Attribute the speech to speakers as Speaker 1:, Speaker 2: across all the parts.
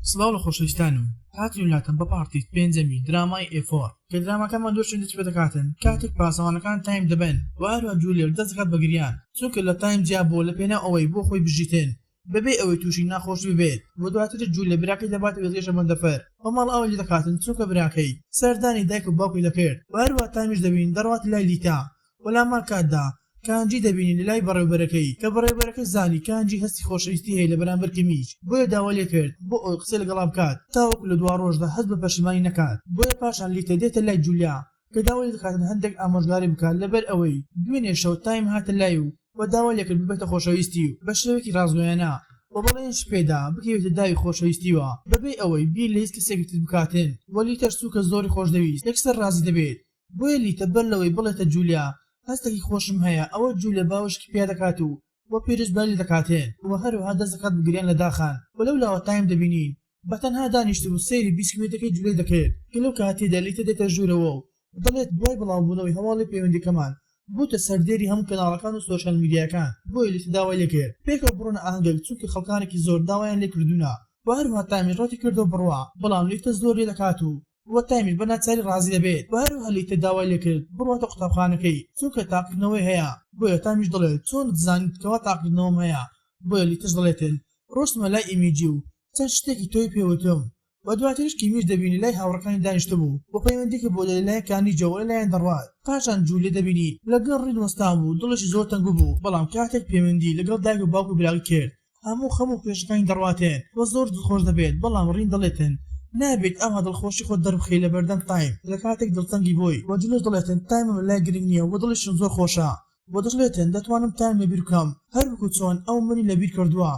Speaker 1: سڵاو لە خۆشەویستانم هاتین و لاتم بە part ی پێنجەمی درامای ئێفۆر کە دراماکەمان دوو شوێن دەست پێدەکاتن کاتێک پاسەوانەکان تایم دەبەن و هەروەها جولیەر دەست دەکات بە گریان چونکە لە تایم جیا بووە لە پێناو ئەوەی بۆ خۆی بژیتن بەبێ ئەوەی تووشی ناخۆشی ببێت و دواتریش جولیە براکەی دەباتە وێستگەی شەمەندەفەر و ماڵئاوای لێ دەکاتن چونکە براکەی سەردانی دایک و باوکی دەکرد و هەروەها تایمیش دەبینین دەڕواتە لای لیتا و لەهەمان کاتدا کانجی دەبینین لەلای بەڕێوبەرەکەی کە بەڕێوبەرەکەی زانی کانجی هەستی خۆشەویستی هەیە لە بەرامبەر کیمیچ بۆیە داوای لێکرد بۆ ئەوەی قسەی لەگەڵا بکات تاوەکو لە دواڕۆژدا هەست بە پەشیمانی نەکات بۆیە پاشان لیتە دێتە لای جولیا کە داوای لێدەکاتن هەندێک ئامۆژگاری بکات لەبەر ئەوەی دوێنێ شەو تایم هاتە لای و و داوای لێکرد ببێتە خۆشەویستی و بە شێوەیەکی ڕاستگۆیانە و بەڵێنیشی پێدا بکەوێتە داوی خۆشەویستیوە بەبێ ئەوەی بیر لە هیچ کەسێکی تر بکاتن و لیتەش چونکە زۆری خۆشدەویست یەکسەر ڕازی دەبێت بۆیە لیتە بەر لەوەی بڵێتە جولیا هەستێکی خۆشم هەیە ئەوە جولیا باوەشێکی پیا دەکات و وە پیرۆزبایی لێ دەکاتێن وە هەروەها دەست دەکات بە گریان لە داخان وە لەو لاوە تایم دەبینین بە تەنها دانیشتبوو سەیری بیسکویتەکەی جولیای دەکرد کە لەو کاتەیدا لیتە دێتە ژوورەوە و دەڵێت دوای بڵاوبوونەوەی هەواڵی پەیوەندیەکەمان بووتە سەردێری هەموو کەناڵەکان و سۆشیال میدیاکان بۆیە لیتە داوای لێکرد پێکەوە بڕۆنە ئاهەنگێک چونکە خەڵکانێکی زۆر داوایان لێکردوونە وە هەروەها تایمیش ڕەتی کردەوە بڕوا بەڵام لیتە زۆر لێ دەکات و وە تایمیش بە ناچاری ڕازی دەبێت وە هەروەها لیتە داوای لێکرد بڕواتە قوتابخانەکەی چونکە تاقیکردنەوەی هەیە بۆیە تایمیش دەڵێت چۆنت زانیت کەوا تاقیکردنەوەم هەیە بۆیە لیتەش دەڵێتن ڕۆشتمە لای ئیمیجی و چەند شتێکی تۆی پێ وتم وە دواتریش کیمیش دەبینی لای هاوڕێکانی دانیشتبوو وە پەیوەندیەکی بۆ دێ لەلایەن کانیجەوە لەلایان دەڕوات پاشان جولیە دەبینی لەگەڵ ڕین وەستابوو دڵیشی زۆر تەنگ ببوو بەڵام کاتێک پەیوەندی لەگەڵ دایک و باوک و براکەی کرد هەموو خەم و کێشەکانی دەڕواتێن و زۆر دڵخۆش دەبێت بەڵام ڕین دەڵێتن نابێت ئاوا دڵخۆشی خۆت دەربخەی لەبەردەم تایم لەکاتێک دڵتەنگی بۆی وە جولێش دەڵێتن تایمم لەلای گرنگ نیە وە دڵیشم زۆر خۆشە وە دەشڵێتن دەتوانم تایم لەبیر بکەم هەر وەکو چۆن ئەو منی لەبیر کردووە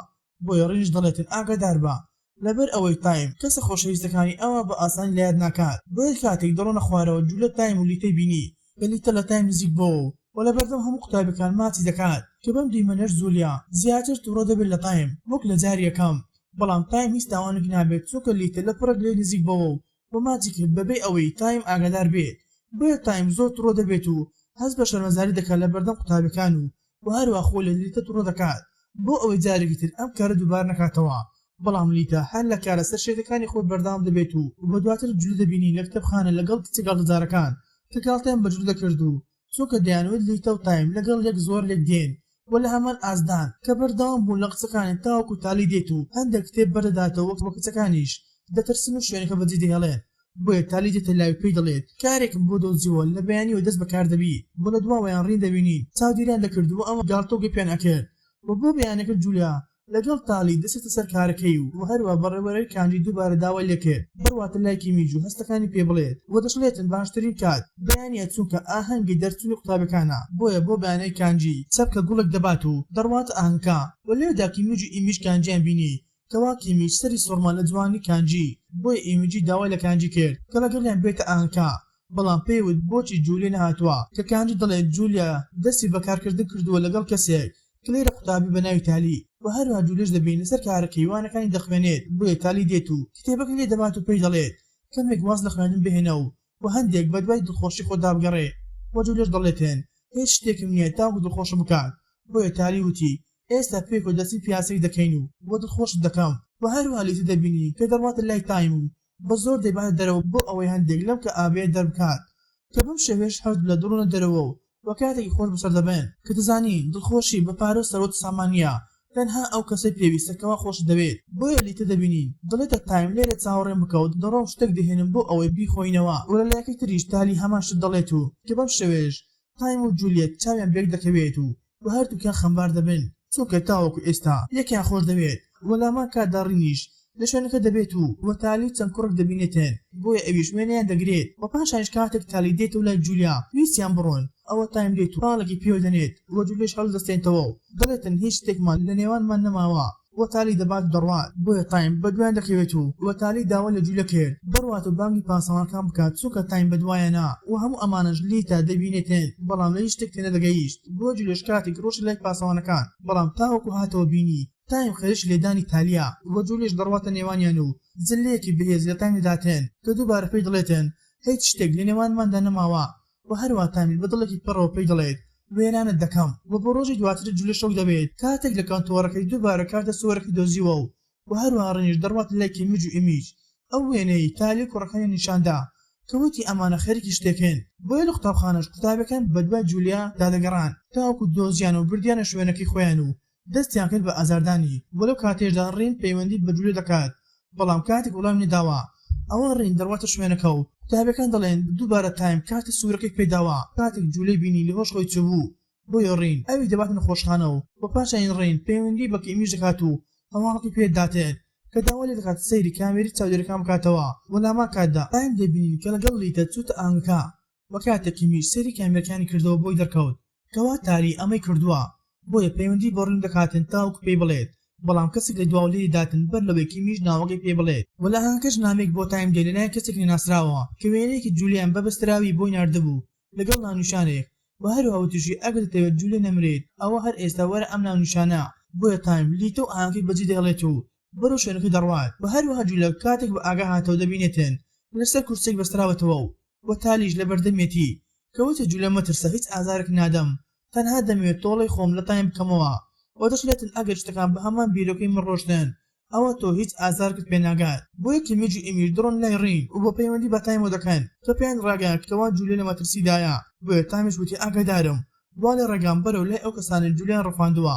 Speaker 1: بۆیە ڕینیش دەڵێتن ئاگاداربە لەبەر ئەوەی تایم کەسە خۆشەویستەکانی ئەوا بە ئاسانی لەیاد ناکات بۆیە کاتێک دەڕۆنە خوارەوە جولە تایم و لیتەی بینی کە لیتە لە تایم نزیک بۆوە و لەبەردەم هەموو قوتابیەکان ماچی دەکات کە بەم دیمەنەش جولیا زیاتر توڕە دەبێت لە تایم وەک لە جاری یەکەم بەڵام تایم هیچ تاوانێکی نابێت چونکە لیتە لە پڕێک لێی نزیک بۆوە و و ماچی کرد بەبێ ئەوەی تایم ئاگادار بێت بۆیە تایم زۆر توڕە دەبێت و هەست بە شەرمەزاری دەکات لەبەردەم قوتابیەکان و و هەروا خۆی لە لیتە توڕە دەکات بۆ ئەوەی جارێکی تر ئەم کارە دووبارە نەکاتەوە بەڵام لیتە هەر لە کارە سەرشێتەکانی خۆی بەردەوام دەبێت و و دواتر جولە دەبینین لە کتێبخانە لەگەڵ کچە گاڵتەجارەکان کە گاڵتەیان بە جولە دەکرد و چونکە دەیانوت لیتە و تایم لەگەڵ یەک زۆر لێک دێن و لە هەمان ئاستدان کە بەردەوام بوون لە قسەکانیان تاوەکو تالی دێت و هەندێک کتێب بەردەداتەوە و کچەکانیش دەترسن و شوێنەکە بەجێ دەهێڵێن بۆیە تالی دێتە لای و پێی دەڵێت کارێکم بۆ دۆزیوە لە بەیانیەوە دەست بەکار دەبی و لە دواوەیان ڕین دەبینین چاودێریان دەکرد و ئەوان گاڵتە و گەپیان ئەکرد و بۆ بەیانەکە جولیا لەگەڵ تالی دەچێتە سەر کارەکەی و هەروا بەڕێوەرەی کانجی دووبارە داوای لێکرد بڕواتە لای کیمیج و هەستەکانی پێ بڵێت و دەشڵێتن باشترین کات بەیانیە چونکە ئاهەنگی دەرچوونی قوتابیەکانە بۆیە بۆ بەیانەی کانجی چەپکە گوڵێک دەبات و دەڕواتە ئاهەنگەکە و لەوێدا کیمیج و ئیمیج کانجیان بینی کەوا کیمیج سەری سوڕما لە جوانی کانجی بۆیە ئیمیجی داوای لە کانجی کرد کە لەگەڵیان بێتە ئاهەنگەکە بەڵام پێی وت بۆچی جولیا نەهاتووە کە کانجی دەڵێت جولیا دەستی بە کارکردن کردووە لەگەڵ کەسێک کلێرە قوتابی بە ناوی تالی و هەروەها جولیەش دەبینین لەسەر کارەکەی وانەکانی دەخوێنێت بۆیە تالی دێت و کتێبەکەی لێ دەبات و پێی دەڵێت کەمێک واز لە خوێندن بهێنە و و هەندێک بەدوای دڵخۆشی خۆتدا بگەڕێ و جولیەش دەڵێتن هیچ شتێکم نییە تاوەکو دڵخۆشم بکات بۆیە تالی وتی ئێستا پێکەوە دەچین پیاسەیەک دەکەین و و دڵخۆشت دەکەم و هەروەها لیتە دەبینی کە دەڕواتە لای تایم و بە زۆر دەیباتە دەرەوە بۆ ئەوەی هەندێک لەم کەئابەیە دەربکات کە بەم شێوەیەش هەردوولا دەڕۆنە دەرەوە و و کاتێکی خۆش بەسەر دەبەن. کە دەزانی دڵخۆشی بە پارە و سەروەت و سامان نییە تەنها ئەو کەسەی پێویستە کەوا خۆشت دەوێت بۆیە لیتە دەبینین دەڵێتە تایم لێرە چاوەڕێم بکە و دەڕۆم شتێک دەهێنم بۆ ئەوەی بیخۆینەوە و لە لایەکەی تریش تالی هەمان شت دەڵێت و کە بەم شێوەیەش تایم و جولیەت چاویان بەیەک دەکەوێت و و هەردووکیان خەمبار دەبن چونکە تاوەکو ئێستا یەکیان خۆش دەوێت و لەهەمان کاتدا ڕینیش لە شوێنەکە دەبێت و و تالی چەند کوڕێک دەبینێتن بۆیە ئەویش وێنەیان دەگرێت و پاشانیش کاتێک تالی دێتەوە لای جولیا ویستیان بڕۆن ئەوە تایم دێت و پاڵێکی پێوە دەنێت و جولیاش هەڵدەستێنتەوە و دەڵێتن هیچ شتێکمان لە نێوانمان نەماوە و تالی دەبات و دەڕوات بۆیە تایم بەدوایان دەکەوێت و و تالی داوای لە جولیا کرد بڕوات و بانگی پاسەوانەکان بکات چونکە تایم بەدوایانە و هەموو ئەمانەش لیتا دەبینێتن بەڵام لە هیچ شتێک تێنەدەگەیشت بۆ جولیاش کاتێک ڕۆشتە لای پاسەوانەکان بەڵام تاوەکو هاتەوە بینی تایم خەریکی لێدانی تالیا و جولیاش دەڕواتە نێوانیان و زللەیەکی بەهێز لە تایم دەداتن کە دووبارە پێی دەڵێتن هیچ شتێک لە نێوانماندا نەماوە و هەروا تامیش بە دڵێکی پڕەوە پێی دەڵێت وێرانت دەکەم و بۆ ڕۆژی دواتر جولیا شۆک دەبێت کاتێک لە کانتۆرەکەی دووبارە کارتە سوورەکەی دۆزیوە و. و هەروەها ڕینیش دەڕواتە لای کیمیج و ئیمیج ئەو وێنەیەی تالی و کوڕەکانیان نیشاندا کە وتی ئەمانە خەریکی شتێکن. بۆیە لە قوتابخانەش قوتابیەکان بەدوای جولیا دا دەگەڕان تاوەکو دۆزیان و بردیانە شوێنەکەی خۆیان و دەستیان کرد بە ئازاردانی و لەو کاتەیشدا ڕین پەیوەندی بە جولیا دەکات بەڵام کاتێک وەڵامی نەداوە ئەوا ڕین دەڕواتە شوێنەکە و قوتابیەکان دەڵێن دووبارە تایم کارتی سوورەکەی پێداوە کاتێک جولیای بینی لەهۆش خۆی چووبوو بۆیە ڕین ئەوی دەباتە نەخۆشخانە و و پاشان ڕین پەیوەندی بە کیمیش دەکات و هەواڵەکەی پێ داتێت کە داوای لێ دەکات سەیری کامێری چاودێرەکان بکاتەوە و لە هەمان کاتدا تایم دەبینین کە لەگەڵ لیتە چووتە ئاهەنگەکە و کاتێک کیمیش سەیری کامێرەکانی کردەوە بۆی دەرکەوت کەوا تالی ئەمەی کردووە بۆیە پەیوەندی بە ڕین دەکاتن تاوەکو پێی بڵێت بەڵام کەسێک لە دواوە لێی داتن بەر لەوەی کیمیش ناوەکەی پێ بڵێت. وە لە ئاهەنگەکەش نامەیەک بۆ تایم دێ لەلایەن کەسێکی نەناسراوەوە کە وێنەیەکی جولیان بە بەستراوی بۆی ناردبوو لەگەڵ ناونیشانێک وە هەروەها وتیشی ئەگەر دەتەوێت جولیا نەمرێت ئەوا هەر ئێستا وەرە ئەم ناونیشانە بۆیە تایم لیتە و ئاهەنگەکەی بەجێ دەهێڵێت و بەرەو شوێنەکەی دەڕوات وە هەروەها جولیا کاتێک بە ئاگا هاتەوە دەبینێتن لەسەر کورسیەک بەستراوەتەوە و وە تالیش لەبەردەمیەتی کە وتی جولیا مەترسە هیچ ئازارێک نادەم تەنها دەمەوێت تۆڵەی خۆم لە تایم بکەمەوە وە دەشڵێتن ئەگەر شتەکان بە هەمان بیرۆکەی من ڕۆشتن ئەوا تۆ هیچ ئازارێکت پێ ناگات. بۆیە کیمیج و ئیمیج دڕۆن لای ڕین و بە پەیوەندی بە تایمەوە دەکەن کە پێیان ڕاگەیاند کەوا جولیا لە مەترسیدایە بۆیە تایمیش وتی ئاگادارم وا لە ڕێگام بەرەو لای ئەو کەسانەی جولیان ڕفاندووە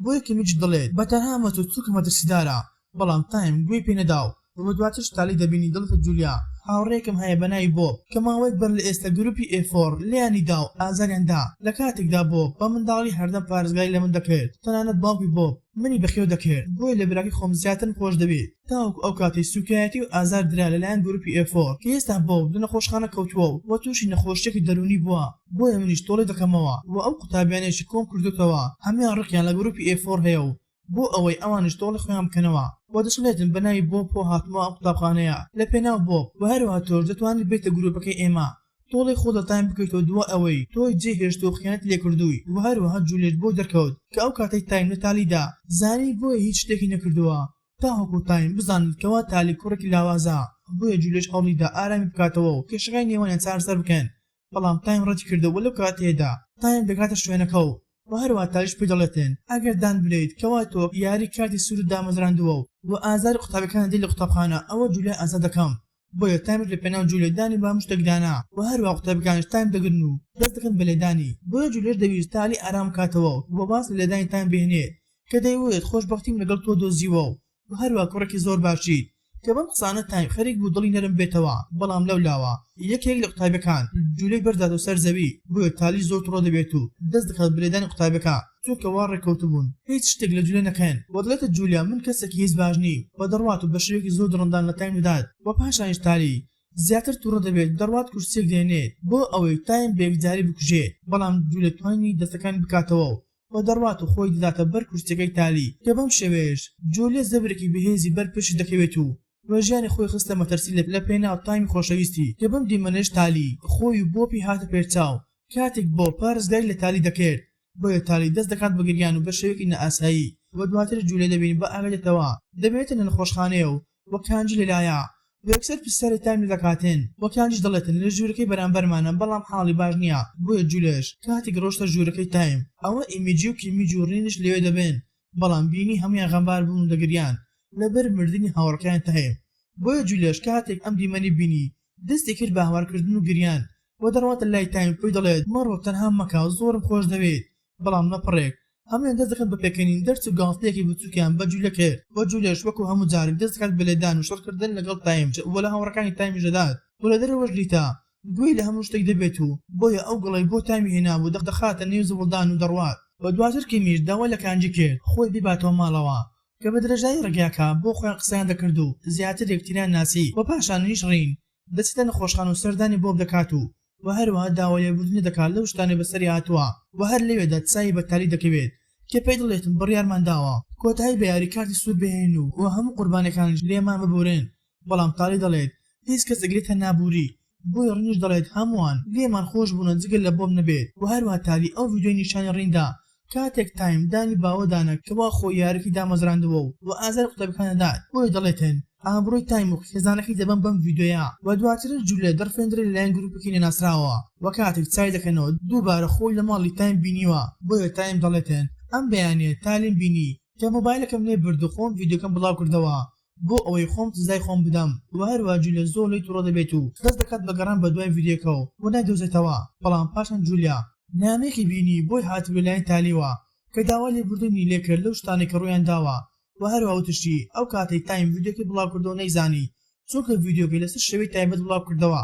Speaker 1: بۆیە کیمیج دەڵێت بە تەنها مەچۆ چونکە مەترسیدارە بەڵام تایم گوێی پێ نەدا و دواترش تالی دەبینی دەڵێتە جولیا هاوڕێیەکم هەیە بە ناوی بۆب کە ماوەیەک بەر لە ئێستا گروپی ئێ فۆڕ لێیانی دا و ئازاریان دا لە کاتێکدا بۆب بە منداڵی هەردەم پارێزگاری لە من دەکرد تەنانەت باوکی بۆب منی بەخێو دەکرد بۆیە لە براکەی خۆم زیاترم خۆش دەویست تاوەکو ئەو کاتەی سوکایەتی و ئازار درا لەلایەن گروپی ئێ فۆڕ کە ئێستا بۆب لە نەخۆشخانە کەوتووە و توشی نەخۆشیەکی دەروونی بووە بۆیە منیش تۆڵەی دەکەمەوە و ئەو قوتابیانەیشی کۆم کردۆتەوە هەموویان ڕقیان لە گروپی ئێ فۆڕ هەیە و بۆ ئەوەی ئەوانیش تۆڵەی خۆیان بکەنەوە و دەشڵێتن بە ناوی بۆب هاتمەوە ئەم قوتابخانەیە لە پێناو بۆب و هەروەها تۆش دەتوانیت بێیتە گروپەکەی ئێمە تۆڵەی خۆت لە تایم بکەیتەوە دوای ئەوەی تۆی جێ هێشت و خیانەتی لێ کردووی و هەروەها جولیەش بۆی دەرکەوت کە ئەو کاتەی تایم لە تالیدا زانی بۆیە هیچ شتێکی نەکردووە تاوەکو تایم بزانێت کەوا تالی کوڕێکی لاوازە بۆیە جولیەش هەوڵیدا ئارامی بکاتەوە و کێشەکانی نێوانیان چارەسەر بکەن بەڵام تایم ڕەتی کردەوە لەو کاتەیەدا تایم دەگاتە شوێنەکە و وە هەروەها تالیش پێی دەڵێتن ئەگەر دان بنێیت کەوا تۆ یاری کارتی سوورت دامەزراندووە و ئازاری قوتابیەکان دەدەیت لە قوتابخانە ئەوە جولیای ئازاد دەکەم بۆیە تایمیش لە پێناو جولیە دانی بە هەموو شتێک دانا وە هەروەها قوتابیەکانیش تایم دەگرن و دەست دەکەن بە لێدانی بۆیە جولیەش دەویست تالی ئارام بکاتەوە و واز لە لێدانی تایم بهێنێت کە دەیوت خۆشبەختیم لەگەڵ تۆ دۆزیوە و هەروا کوڕێکی زۆر باشیت کە بەم قسانە تایم خەریک بوو دڵی نەرم بێتەوە بەڵام لەولاوە یەکێک لە قوتابیەکان جولەی بەرداتەوە سەر زەوی بۆیە تالی زۆر توڕە دەبێت و دەست دەکات بە لێدانی قوتابیەکە چونکە وا ڕێککەوتبوون هیچ شتێک لە جولە نەکەن و دەڵێتە جولیا من کەسێکی هیچ باش نیم و دەڕوات و بە شێوەیەکی زۆر دڕندانە لە تایم دەدات و پاشانیش تالی زیاتر توڕە دەبێت دەڕوات کورسیەک دێنێت بۆ ئەوەی تایم بە یەکجاری بکوژێت بەڵام جولە توانی دەستەکانی بکاتەوە و و دەڕوات و خۆی دەداتە بەر کورسیەکەی تالی کە بەم شێوەیەش جۆلیە زەبرێکی بەهێزی بەر پشتی دەکەوێت و و ژیانی خۆی خستە مەترسی لە پێناو تایمی خۆشەویستی کە بەم دیمەنەش تالی خۆی و بۆپی هاتە پێشچاو کاتێک بۆپ پارێزگاری لە تالی دەکرد بۆیە تالی دەست دەکات بە گریان و بە شێوەیەکی نائاسایی و دواتر جولیا دەبینی بە ئاگا دێتەوە دەبێتە لە نەخۆشخانەیە و و کانجی لەلایە و یەکسەر پرسیاری تایم لێ دەکاتن و کانجیش دەڵێتن لە ژوورەکەی بەرامبەرمانە بەڵام حاڵی باش نییە بۆیە جولێش کاتێک ڕۆشتە ژوورەکەی تایم ئەوە ئیمیجی و کیمیج و ڕینیش لەوێ دەبن بەڵام بینی هەموویان غەمبار بوون و دەگریان لەبەر مردنی هاوڕێکەیان تایم بۆیە جولێش کاتێک ئەم دیمەنەی بینی دەستی کرد بە هاوارکردن و گریان و دەڕواتە لای تایم پێی دەڵێت مەڕۆ تەنهام مەکە زۆرم خۆش دەوێیت بەڵام لەپڕێک هەموویان دەست دەکەن بە پێکەنین دەرچوو گاڵتەیەکی بچووکیان بە جولیا کرد و جولیاش وەکو هەموو جارێک دەست دەکات بە لێدان و شەڕکردن لەگەڵ تایم و لە هاوڕێکانی تایمیش دەدات و لە دەرەوەش لیتا گوێی لە هەموو شتێک دەبێت و بۆیە ئەو گوڵەی بۆ تایمی هێنابوو دەخاتە نێو زبڵدان و دەڕوات. و دواتر کیمیش داوای لە کانجی کرد خۆی بیباتەوە ماڵەوە کە بە درێژایی ڕێگاکە بۆ خۆیان قسەیان دەکرد و زیاتر یەکتریان ناسی و پاشانیش ڕین دەچێتە نەخۆشخانە و سەردانی بۆب دەکات و و هەروەها داوای لێبوردنی دەکات لەو شتانەی بەسەری هاتووە و هەر لەوێدا چاوی بە تالی دەکەوێت کە پێی دەڵێتم بڕیارمان داوە کۆتایی بە یاری کارتی سوور بهێنین و و هەموو قوربانیەکانیش لێمان ببورن بەڵام تالی دەڵێت هیچ کەسێک لێتان نابوری بۆیە ڕینیش دەڵێت هەمووان لێمان خۆش بوونە جگە لە بۆب نەبێت و هەروەها تالی ئەو ڤیدیۆی نیشانی ڕین دا کاتێک تایم دانی باوەدانا کەوا خۆی یاریەکەی دامەزراندووە و ئازاری قوتابیەکان دەدات بۆیە دەڵێتن ئابڕووی تایم و خێزانەکەی دەبەم بەم ڤیدیۆیە و دواترش جولێت دەڕفێندرێت لەلایەن گروپێکی نەناسراوەوە و کاتێک چای دەکەنەوە دووبارە خۆی لە ماڵی تایم بینیوە بۆیە تایم دەڵێتن ئەم بەیانیە تالیم بینی. کە مۆبایلەکەم لێ برد و خۆم ڤیدیۆکەم بڵاو کردەوە بۆ ئەوەی خۆم سزای خۆم بدەم وە هەروەها جولیا زۆر لێی توڕە دەبێت و دەست دەکات بە گەڕان بە دوای ڤیدیۆکەو و نایدۆزێتەوە بەڵام پاشان جولیا نامەیەکی بینی بۆی هاتبوو لەلایەن تالیوە کە داوای لێبوردنی لێکرد لەو شتانەی کە ڕوویان داوە وە هەروەها وتیشی ئەو کاتەی تایم ڤیدیۆکەی بڵاو کردەوە نەیزانی چونکە ڤیدیۆکەی لەسەر شێوەی تایبەت بڵاو کردەوە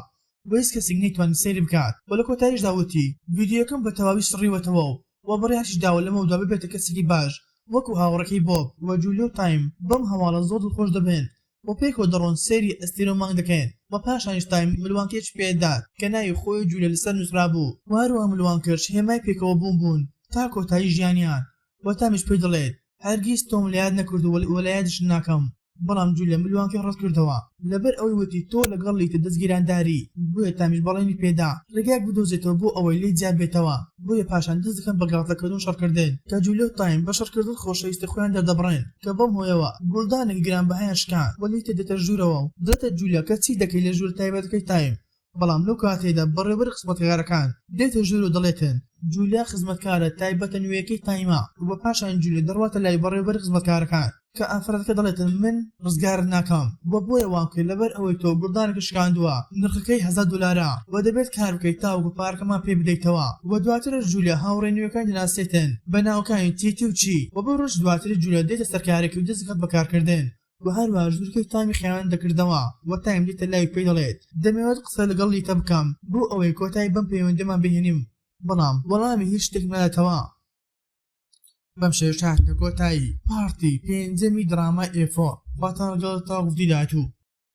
Speaker 1: و هیچ کەسێک نەیتوانی سەیری بکات و لە کۆتاییشدا وتی، ڤیدیۆیەکەم بە تەواوی سڕیوەتەوە و بڕیاریش داوە لەمەودوا ببێتە کەسێکی باش وەکو هاوڕێکەی بۆب و جولیا و تایم بەم هەواڵە زۆر دڵخۆش دەبن و پێکەوە دەڕۆن سەیری ئەستێرە و مانگ دەکەن و پاشانیش تایم ملوانکەیەکی پێدات کە ناوی خۆی و جولیا لەسەر نوسرابوو و هەروەها ملوانکەش هێمای پێکەوە بوون بوون تا کۆتایی ژیانیان و تامیش پێی دەڵێت هەرگیز تۆم لەیاد نەکردووە و لەیادیشت ناکەم، بەڵام جولیا ملوانکەی ڕەتکردەوە لەبەر ئەوەی وتی تۆ لەگەڵ لیتە دەستگیرانداری، بۆیە تامیش بەڵێنی پێدا ڕێگایەک بدۆزێتەوە بۆ ئەوەی لێی جیا بێتەوە، بۆیە پاشان دەست دەکەن بە گاڵتەکردن و شەڕکردن، کە جولیا و تایم بە شەڕکردن خۆشەویستی خۆیان دەردەبڕن، کە بەم هۆیەوە گوڵدانێکی گرانبەهایان شکاند و لیتە دێتە ژوورەوە و دەڵێتە جولیا کە چی دەکەی لە ژوورە تایبەتەکەی تایم، بەڵام لەو کاتەیدا بەڕێوەبەری خزمەتکارەکان دێتە ژوور و دەڵێتن جولیا خزمەتکارە تایبەتە نوێیەکەی تایمە و پاشان جولیا دەڕواتە لای بەڕێوەبەری خزمەتکارەکان کە ئافرەتەکە دەڵێتن من ڕزگارت ناکەم و بۆیە وام کرد لەبەر ئەوەی تۆ گوڵدانێکت شکاندووە نرخەکەی 1000 دۆلارە و دەبێت کار بکەیت تاوەکو پارەکەمان پێ بدەیتەوە و دواترش جولیا هاوڕێ نوێکانی دەناسێتن بە ناوەکانی تیتی و چی و بەو ڕۆژ دواتر جولیا دێتە سەر کارەکەی و دەست دەکات بە کارکردن و هەروەها ژوورەکەی تایمی خیانەت دەکردەوە و تایم دێتە لای و پێی دەڵێت دەمەوێت قسە لەگەڵ لیتە بکەم بۆ ئەوەی کۆتایی بەم پەیوەندیەمان بهێنیم بەڵام وەڵامی هیچ شتێکم ناداتەوە. بەم شێوەیەش هاتنە کۆتایی part ی پێنجەمی درامای ئێفۆر خواتان لەگەڵ تاوەکو ڤیدیۆی داهاتوو.